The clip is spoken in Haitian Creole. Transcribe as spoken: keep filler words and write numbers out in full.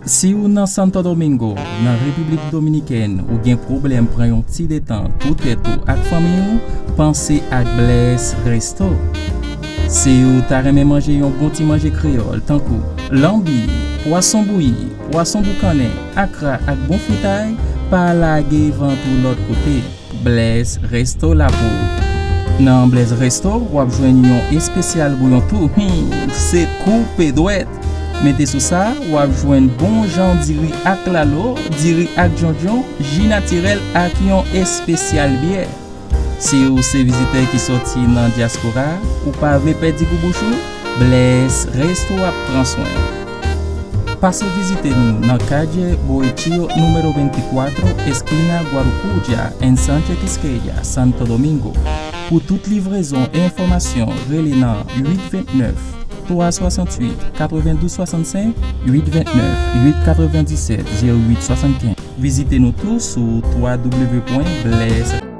Si w nan Santo Domingo, nan Repiblik Dominikèn, ou gen pwoblèm pran yon ti detant pou tèt ou ak fanmi w, panse ak Bless Resto. Si w ta renmen manje yon bon ti manje kreyòl, tankou lanbi, pwason bouyi, pwason boukannen, akra ak bon fritay, pa lage vant ou lòt kote. Bless Resto la pou ou. Nan Bless Resto, w ap jwenn yon espesyal bouyon tou. Hmm, se koupe dwèt! Mete sou sa, w ap jwenn bon jan diri ak lalo, diri ak djondjon, ji natirèl ak yon espesyal byè. Si w se vizitè ki sòti nan dyaspora, ou pa vle pèdi gou bouch ou, Bless Resto ap pran swen w. Pase vizite nou nan Calle Bohechío número veinticuatro, esquina Guarucuya, en Sánchez Quisqueya, Santo Domingo. Pou tout livrezon e enfòmasyon, rele nan uit vennèf, twa swasantuit, katrevenndous swasannsenk, uit vennèf, uit katrevendisèt, zewo uit swasannkenz. Vizite nou tou sou w w w pwen bless